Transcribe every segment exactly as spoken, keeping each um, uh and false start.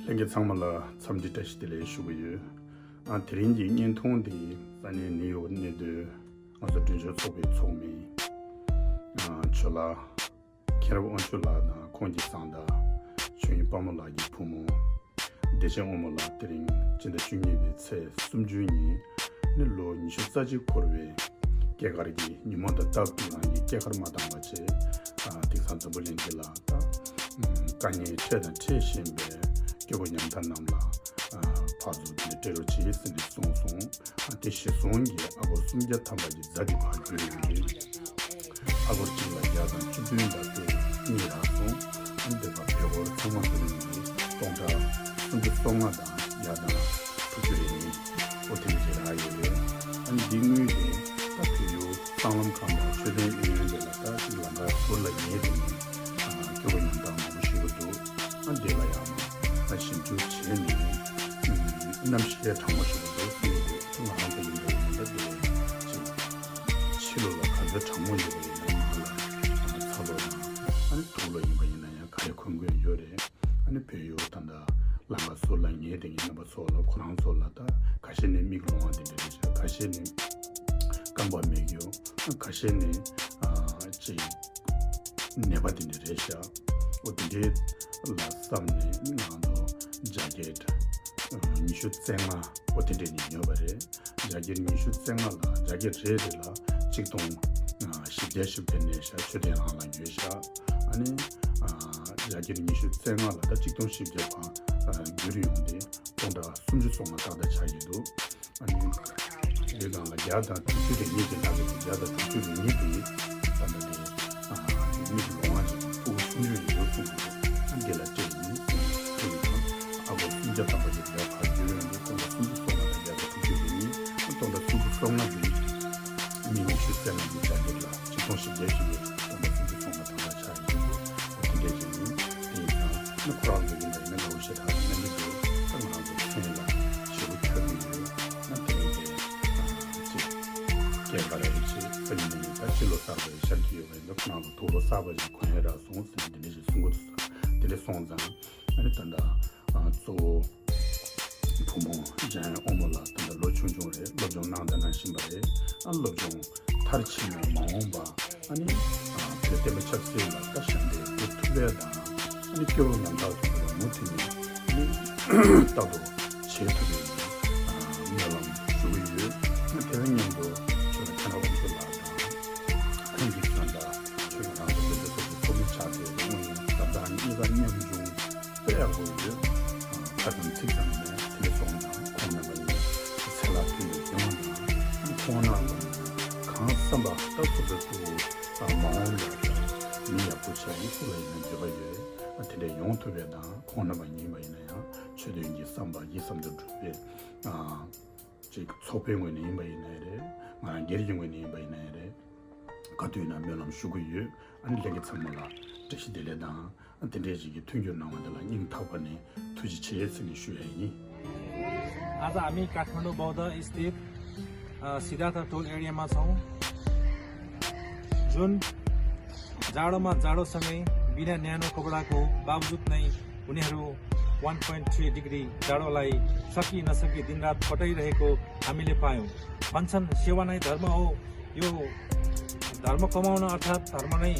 ལྷན་རྒྱས་ཚང་མ་ལ་འཚམས་འདྲི་བཀྲ་ཤིས་བདེ་ལེགས་ཞུ་གི་ཡོད། ཨ། དེ་རིང་གི་བརྙན་ཐུང་འདི་ས་གནས་ནིའུ་ཡོག་གནས་སྡོད་ང་ཚོ་མགྲོན་ཤོག་ཚོགས་པའི་ཚོགས་མི། ཨ། ཆོས་ལགས། མཁྱེན་རབ་དབང་ཕྱུག་ལགས་དང་ཁོང་གི་བཟའ་ཟླ་ཆོས་དབྱིངས་དཔལ་མོ་ལགས་ཀྱི་བུ་མོ་བདེ་ཆེན་དབང་མོ་ལགས། དེ་རིང་སྤྱི་ཟླ་བཅུ་གཉིས་པའི་ཚེས་སུམ་ཅུ་ཉིན་ནི་ལོ་ཉི་ཤུ་རྩ་གཅིག་འཁོར་བའི་སྐྱེས་སྐར་གྱི་ཉིན་མོ་དང་སྟབས་བསྟུན་རང་གི་སྐྱེས་སྐར་མ་འདང་བ་བྱས། ཨ། དེང་སང་འཛམ་བུ་གླིང་འདི་ལ་ད་དཀའ་ངལ་འཕྲད་དང་འཕྲད་བཞིན་པའི་སྐྱེ་བོ་ཉམ་ཐག་རྣམས་ལ། ཨ། ཕར་ཚུར་འདི་སྤྲད་རོགས་བྱེད་ཟེར་ནས་གསུངས་སོང་། ཨ། དེ་གཞིར་བཟུང་གིས་ཨ་སྒོར་སུམ་བརྒྱ་ཐམ་པ་གི་རྫ་འདི་ཕར་བསྒྱུར་ཡོང་དུས། ཨ་སྒོར་གཅིག་ལ་བརྒྱ་དང་བཅུ་བདུན་ལ་སྟེ་གཉིས་རག་སོང་། ཨ་ནི་དེ་བར་བོད་སྒོར་ཚང་མ་བསྡོམས་ནས་སྟོང་ཕྲག་སུམ་ཅུ་སོ་ལྔ་དང་བརྒྱ་དང་དྲུག་ཅུ་རེ་གཉིས། ཨོ་དེ་འདྲ་ཅིག་རག་ཡོད་རེད། ཨ་ནི་འདི་དངུལ་དེ་ད་བོད་ཡུལ་སྲང་ལམ་ཁང་དང་མཆོད་རྟེན་གཡས་གཡོན་དེ་ལ་ད་ཅིག་ལམ་ཁ་ཟུར་ལ་ཉལ་བསྡད་ནས། ཨ། སྐྱོ་པོ་ཉམ་ཐག་མང་པོ་ཞིག་འདུག་ཨ། འདི་ལ་ཡང་ད་ཞིབ་འཇུག་བྱས་ནས། ཨ། རྣམ་ཤེས་གྲང་མོ་ཞིག་འདུག་ཟེར་ཏེ། ང་རང་ཚོ་ཡིན་པ་ཡིན་ན་འདི་ཅིག་ཕྱི་ལོགས་ལ་ག་ཚོད་གྲང་མོ་ཡོད་པ་ཡིན་ན་ནང་ལ། ཨ། ཚ་ལོགས་དང་། ཨ་ནི་དུག་ལོགས་ཡིན་པ་ཡིན་ན་ཡང་ག་རེ་གོན་གོན་ཡོད་རེད། ཨ་ནི་བོད་ཡུལ་ད་ལྟ་ལམ་ཁ་ཟུར་ལ་ཉལ་བསྡད་མཁན་རྣམ་པ་ཚོ་ལ། ཁོ་རང་ཚོ་ལ་ད་ཁ་ཤས་ནི་མིག་ལོང་བ་དེ་འདྲ་རེད་ཤག་ཁ་ཤས་ནི་རྐང་པ་མེད་རྒྱུ། ཁ་ཤས་ནི། ཨ། ཅིག་ནད་པ་དེ་འདྲ་རེད་ཤག་འོ་དེ་འདྲའི་ལ་བསམ་ནས་ང་ཚོ་ཇ་ཀེཊ་ཉི་ཤུ་རྩ་ལྔ་འོ་དེ་འདྲས་ནས་ཉོས་པ་རེད། ཇ་ཀེཊ་ཉི་ཤུ་རྩ་ལྔ་ལ་ཇ་ཀེཊ་རེ་རེ་ལ་གཅིག་སྟོང་བཞི་བརྒྱ་བཞི་བརྒྱ་གནས་ཤག་མཆོད་རྟེན་རང་ལ་ཉོས་ཤག་ཨ་ནི། ཨ། ཇ་ཀེཊ་ཉི་ཤུ་རྩ་ལྔ་ལ་ད་གཅིག་སྟོང་བཞི་བརྒྱ་བར་བསྒྱུར་ཡོང་སྟེ་སྟོང་ཕྲག་སུམ་ཅུ་སོ་ལྔ་ཏག་ཏག་ཆགས་ཀྱི་འདུག་ཨ་ནི། དེ་སྒང་ལ་བརྒྱ་དང་དྲུག་ཅུ་རེ་གཉིས་དེ་ལྷག་གི་འདུག་བརྒྱ་དང་དྲུག་ཅུ་རེ་གཉིས་དེ་ད་ལྟ་དེ། ཨ། མིག་ལོང་བ་ཞིག་ཕྲུ་གུ་ཆུང་ཆུང་ཡོད་གསུངས་འདུག་ཨ། འདི་ལ་སྤྲད་ཡིན་ཟེར་ནས་སྤྲད་ཡིན་ཙང་། ཨ། སྒོར་སུམ་བརྒྱ་ཐམ་པ་ཞིག་བརྒྱ་ཕར་བསྒྱུར་ཡོང་དུས་སྟོང་ཕྲག་སུམ་ཅུ་སོ་ལྔ་དང་བརྒྱ་དང་དྲུག་ཅུ་རེ་གཉིས། ཨ། སྟོང་ཕྲག་སུམ་ཅུ་སོ་ལྔ་དེ་མི་ཉི་ཤུ་རྩ་ལྔ་གི་ཇ་ཀེཊ་ལ་ཆིག་སྟོང་བཞི་བརྒྱ་ཞིག་ཡོད། སྟོང་ཕྲག་སུམ་ཅུ་སོ་ལྔ་ཐམ་པ་ཆགས་ཡོད་འདུག་འོ་དེ་འདྲས་ཅིག་ཡིན། དེ་ཡིན་ཙང་ནི་ཁོ་རང་ཚོ་ཡིན་པ་ཡིན་ན་ལག་ཤེས་དྲག་གནང་གི་འདུག་ད་ང་རང་ཚོ་མཚན་ལ་ཞེ་པོ་ཁྱབ་ཀྱི་ཡོད། ན་དེ་རིང་དེ་ཅིག་སྐྱེས་སྐར་རེ་ཅིག་ས་ཉིན་ནས་ད་ཕྱི་ལོ་གསར་པ་ཞིག་ཤར་གྱི་ཡོད་པ་ཡིན་ཙང་ཁོ་རང་ཚོ་དུག་ལོག་གསར་པ་ཞིག་གོན་ཡས་རག་སོང་ཟེར་ནས་དེ་འདྲས་ཞིག་གསུང་གི་འདུག་དེ་འདྲས་སོང་ཙང་ཨ་ནི་ད་ལྟ་ཨ་གཙོ་བོ། བུ་མོ་འཇམ་དབྱངས་དབང་མོ་ལགས་ད་ལྟ་ལོ་ཆུང་ཆུང་རེད། སློབ་སྦྱོང་གནང་དང་གནང་བཞིན་པ་རེད། ཨ་སློབ་སྦྱོང་མཐར་ཕྱིན་ནས་མ་འོངས་པ་ཨ་ནི་ཨ་བོད་བསྟན་པ་ཆབ་སྲིད་ལ་ད་ཞབས་འདེགས་སྒྲུབ་ཐུབ་པ་དང་ཨ་ནི་སྐྱོ་བོ་ཉམ་ཐག་ཚོ་ལ་མུ་མཐུད་ནས་ཨ་ནི་ལྟ་རྟོག་བྱེད་ཐུབ་པའི་ཨ་སྨོན་ལམ་ཞུ་གི་ཡོད། ཨ་དེ་དང་མཉམ་དུ་ཆོས་ལ་མཁྱེན་རབ་དབང་ཕྱུག་ལགས་དང་ཁོང་གི་བཟའ་ཟླ་ཆོས་ལ་རང་དང་མི་འདྲ་སོགས་ཀྱི་ཚོགས་མི་ཆགས་ཏེ་དངོས་གནས་བཟའ་ཟླ་གཉིས་ཀ་ཉམ་ཆུང་། དཔེ་ཡག་པོ་ཡོད། ཁ་ཙམ་ཚིག་ཙམ་ནས་དེ་སོང་ན་ཁོང་རྣམ་པ་གཉིས་ཚེ་ལ་ཕན་པའི་གྱོང་དང་། ཁོང་རྣམ་པ་གང་བསམ་པ་ལྟར་ཐུབ་པའི་ཕྲུ་གུ་མ་འོངས་པར་མི་ཡག་པོ་ཆགས་ཡིན་སུ་ལ་ཡིན་ན་འདོད་པ་ཡོད། དེ་འདྲ་ཡོང་ཐུབ་པའི་དང་ཁོང་རྣམ་པ་ཡིན་པ་ཡིན་ན་ཡང་ཆོས་དོན་གྱི་བསམ་པ་ཡིད་བསམ་དུ་འགྲུབ་པའི་ཅིག་ཚོགས་པའི་ངོས་ནས་ཡིན་པ་ཡིན་ན་ཡང་རེད། ང་རང་སྒེར་གྱི་ངོས་ནས་ཡིན་པ་ཡིན་ན་ཡང་རེད། ག་དུས་ཡིན་ན་སྨོན་ལམ་ཞུ་གི་ཡོད། ཨ་ནི་ལྷན་རྒྱས་ཚང་མ་ལ་བཀྲ་ཤིས་བདེ་ལེགས་དང་། དེ་འདྲའི་ཞིག་གི་མཐུན་འགྱུར་གནང་བ་འདི་ལ་སྙིང་ཐག་པ་ནས་ཐུགས་རྗེ་ཆེ་ཟེར་ནས་ཞུ་ཡ་ཡིན། आज हामी काठमाडौँ बौद्ध स्थित, अ, सिद्धार्थ टोल एरियामा छौँ, जुन जाडोमा जाडोसँगै बिना न्यानो कपडाको बावजुद नै उनीहरू वान पोइन्ट थ्री डिग्री जाडोलाई सकि नसकि दिनरात खटाइरहेको हामीले पायौँ। भन्छन्, सेवा नै धर्म हो। यो धर्म कमाउन अर्थात् धर्म नै,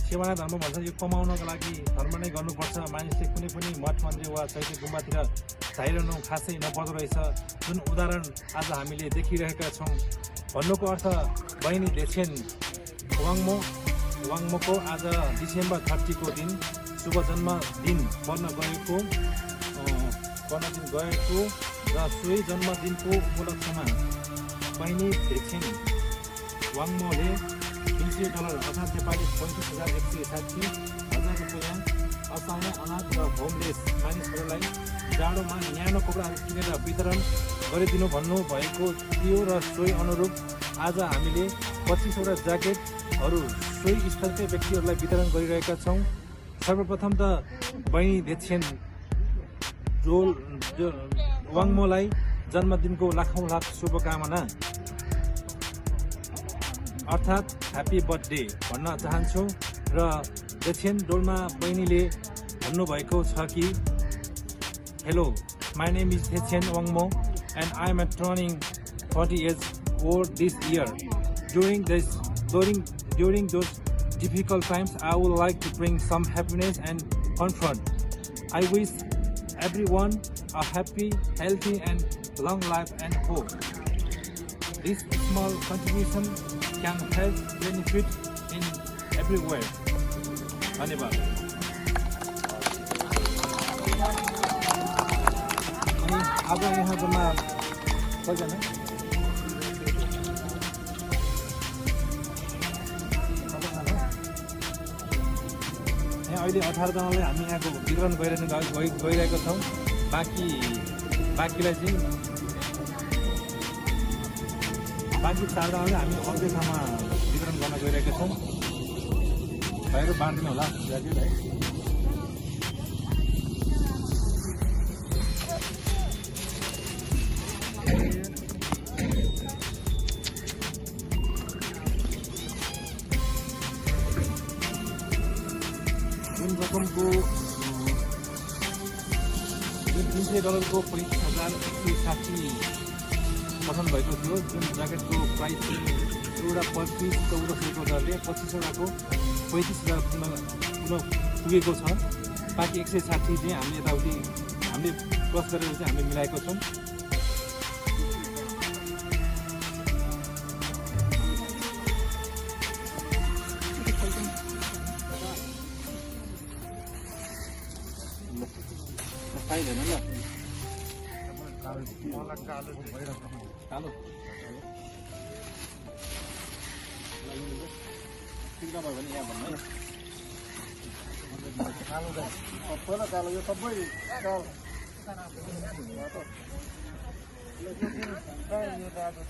सेवा नै धर्म भन्छ। यो कमाउनको लागि धर्म नै गर्नुपर्छ। मानिसले कुनै पनि मठ मन्दिर वा चैत्य गुम्बातिर धाइरहनु खासै नपर्दो रहेछ, जुन उदाहरण आज हामीले देखिरहेका छौँ। भन्नुको अर्थ बहिनी देछेन वाङ्मो, वाङ्मोको आज डिसेम्बर थर्टीको दिन शुभ जन्मदिन पर्न गएको, अ, पर्न दिन गएको र सोही जन्मदिनको उपलक्ष्यमा बहिनी देछेन वाङ्मोले तिन सय डलर अर्थात् नेपाली पैँतिस हजार एक सय साठी हजार रुपियाँ असहाय, अनाथ र होमलेस मानिसहरूलाई जाडोमा न्यानो कपडाहरू किनेर वितरण गरिदिनु भन्नुभएको थियो र सोही अनुरूप आज हामीले पच्चिसवटा ज्याकेटहरू सोही स्थलकै व्यक्तिहरूलाई वितरण गरिरहेका छौँ। सर्वप्रथम त बहिनी देछेन डोल, डो-, वाङ्मोलाई जन्मदिनको लाखौँ लाख शुभकामना, अर्थात् ह्याप्पी बर्थडे भन्न चाहन्छु। र देछेन डोल्मा बहिनीले भन्नुभएको छ कि Hello, my name is Hechen Wangmo, and I am turning forty years old this year. During this, during, during those difficult times, I would like to bring some happiness and comfort. I wish everyone a happy, healthy, and long life and hope. This small contribution can help benefit in everywhere. धन्यवाद। अनि आज यहाँ जम्मा कतिजना? यहाँ अहिले अठार जनालाई हामी यहाँको वितरण गरिरहनु गइ-, गइ-, गइरहेका छौँ। बाँकी, बाँकीलाई चाहिँ, बाँकी चार जनालाई हामी अर्कै ठाउँमा वितरण गर्न गइरहेका छौँ। भाइहरू बाँडिदिनु होला, दाजु भाइ। जुन रकमको, अँ, जुन तिन सय डलरको पैँतिस हजार एक सय साठी पठाउनु भएको थियो, जुन ज्याकेटको प्राइस चाहिँ एउटा पच्चिस, चौध सयको दरले पच्चिसवटाको पैँतिस हजार पुग्न, पुग्न पुगेको छ। बाँकी एक सय साठी चाहिँ हामी यताउति हामीले क्रस गरेर चाहिँ हामीले मिलाएको छौँ। पाइँदैन ल। कालो। तिनका भयो भने यहाँ भन्नु है। कालो दाइ। सबै र कालो, यो सबै कालो। यो रातो।